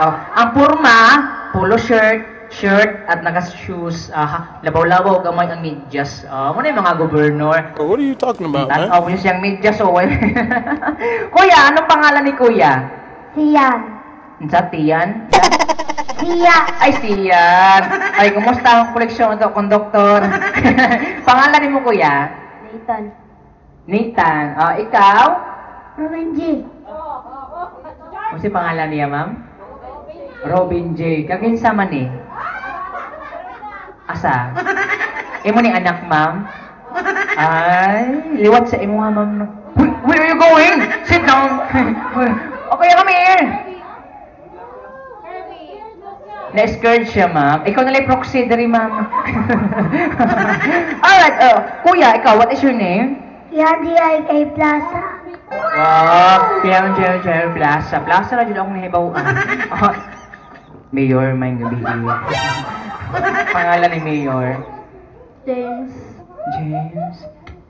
Oh, ang purma, polo shirt, shirt at naka-shoes, labaw-labaw gamay ang medyas. Oh, mao na yung mga gobernador. What are you talking about, man? Tanaw mo siyang medyas, oh. Kuya, anong pangalan ni Kuya? Sian. Unsa, Tian? Sia. Ay, Sian. Ay, kumusta ang koleksyon ito, konduktor? Pangalan mo, Kuya? Nathan. Nathan. Oh, ikaw? Roman G. Ano si pangalan niya, ma'am? Robin J. Kakinsa man eh? Asa? Imo ni anak, ma'am? Ay, liwat sa imo nga, ma'am. No. Where are you going? Sit down. Okay, come here. Na-scared siya, ma'am. Ikaw na lang proxy diri, ma'am. Alright, kuya, ikaw, what is your name? Yandy I.K. Plaza. Wow, Pierre Jer Jer Plaza. Plaza na dyan akong nahibaw-an. Oh, Mayor, may gabi. Pangalan ni Mayor? James. James.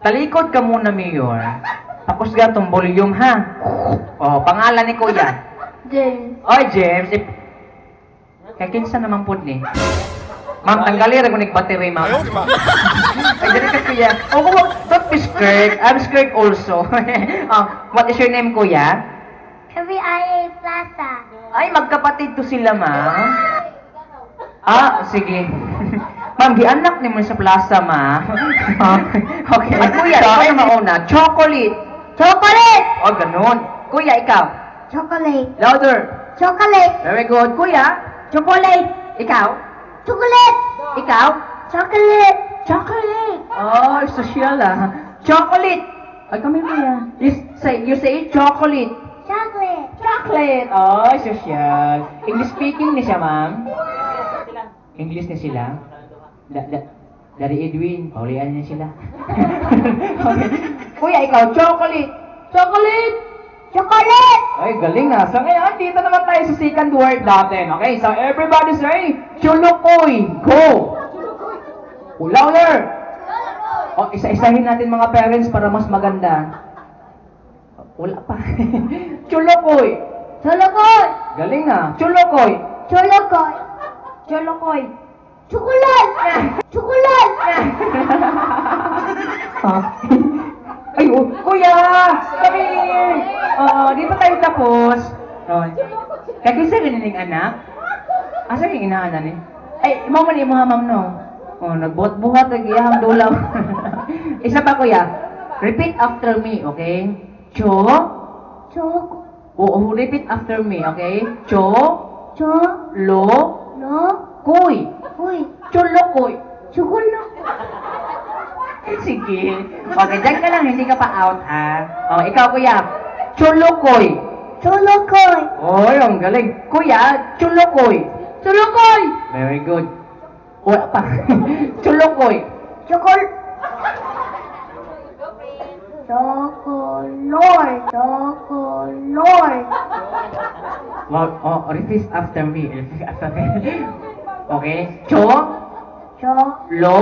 Talikod ka muna, Mayor. Pakusga tong volume, ha? Oh, pangalan ni Kuya? James. Oy, James. If... Kay kinsa naman pud ni? Ma'am, tanggali ra ko nig battery, ma'am. Ay, dali ka, Kuya. Oh, oh, don't be scared. I'm scared also. Oh, what is your name, Kuya? Heavy I.A. Plaza. Ay, magkapatid to sila, ma'am. Ah, sige. Ma'am, gianak ni mo sa plaza, ma. Okay. Ay, kuya, ikaw na mauna. Chocolate. Chocolate! Oh, ganun. Kuya, ikaw. Chocolate. Louder. Chocolate. Very good. Kuya. Chocolate. Ikaw. Chocolate. Ikaw. Chocolate. Chocolate. Oh, social ah. Chocolate. Ay, kami, kuya. You say chocolate. Chocolate. Chocolate. Oh, social. English speaking ni siya, ma'am. English ni sila. Da, da, Daddy Edwin, paulian niya sila. Okay. Kuya, ikaw, chocolate. Chocolate! Chocolate! Ay, galing ah. So ngayon, dito naman tayo sa second word natin. Okay, so everybody say, chulukoy. Go! Louder! O, isa-isahin natin, mga parents, para mas maganda. Wala pa. Chulukoy. Cholokoy! Galing ah. Chulukoy. Cholokoy! Cholokoy! Chocolate! Chocolate! Ah. Ay, oh, kuya! Come here! Oh, di pa tayo tapos. Oh. Kaya kinsa ganining anak? Asa ning inahanan ni? Ay, mo man imo ha, ma'am, no? Oh, nagbuhat-buhat ang iyahang dulaw. Isa pa, kuya. Repeat after me, okay? Cho. Choco. Oh, repeat after me, okay? Cho, Cho. Lo, Lo. Kuy. Uy. Cholokoy. Chocolate. Sige. Okay, dyan ka lang, hindi ka pa out, ha? Oh, ikaw, kuya. Chulukoy. Cholokoy! Oy, ang galing. Kuya, chulukoy. Cholokoy! Very good. Wala pa. Chulukoy. Chocol... Chocolor! Chocolor! Wow, oh, repeat after me. Repeat after me. Okay? Cho, Cho. Lo,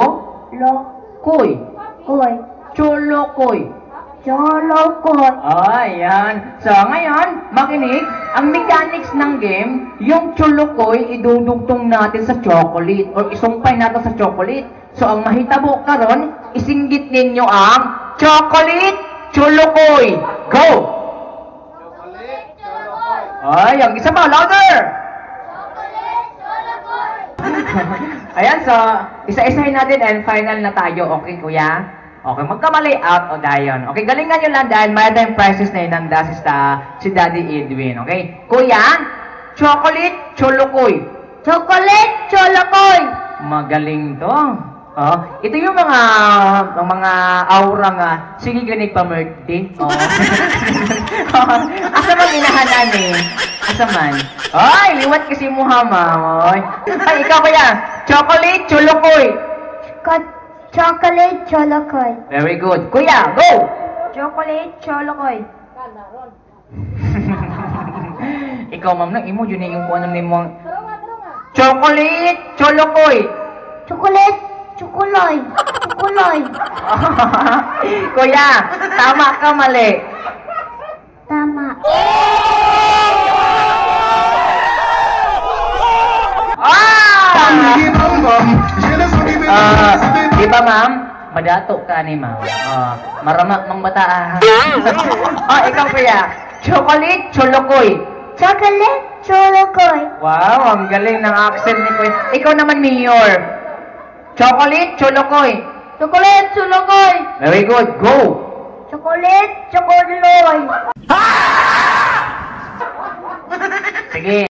Lo. Koy. Koy. Chulukoy. Cholokoy! Ayan. So, ngayon, makinig, ang mechanics ng game, yung chulukoy, idudugtong natin sa chocolate or isumpay natin sa chocolate. So, ang mahitabo karon, isinggit ninyo ang chocolate chulukoy. Go! Ay, ang isa pa, louder! Ayan, so, isa-isahin natin and final na tayo. Okay, kuya? Okay, magkamali out o dayon. Okay, galingan nyo lang dahil may tayong prizes na inanda si Daddy Edwin. Okay? Kuya, chocolate, chulukoy. Chocolate! Cholokoy! Magaling to. Oh, ito yung mga aura nga sige ganig pa birthday. Oh. Asa man inahanan eh? Asa man? Ay, liwat kasi mo ha, ma'am. Oy. Ay, ikaw kuya. Chocolate, chulukoy. Chocolate Cholokoy. Very good. Kuya, go! Chocolate Cholokoy. Ikaw, ma'am, na imo yun yung kuan nimo. Chocolate, cholokoy. Chocolate Chokoloy. Chokoloy. Kuya, tama ka mali? Tama. Di ba, ma'am? Madato ka ni ma'am. Ah, marama mang bata. Ah, ikaw, kuya. Chocolate, cholokoy. Chocolate, cholokoy. Wow, ang galing ng accent ni kuya. Ikaw naman, Mayor. Chocolate, cholokoy. Chocolate, cholokoy. Very good. Go! Chocolate, chokoloy. Sige.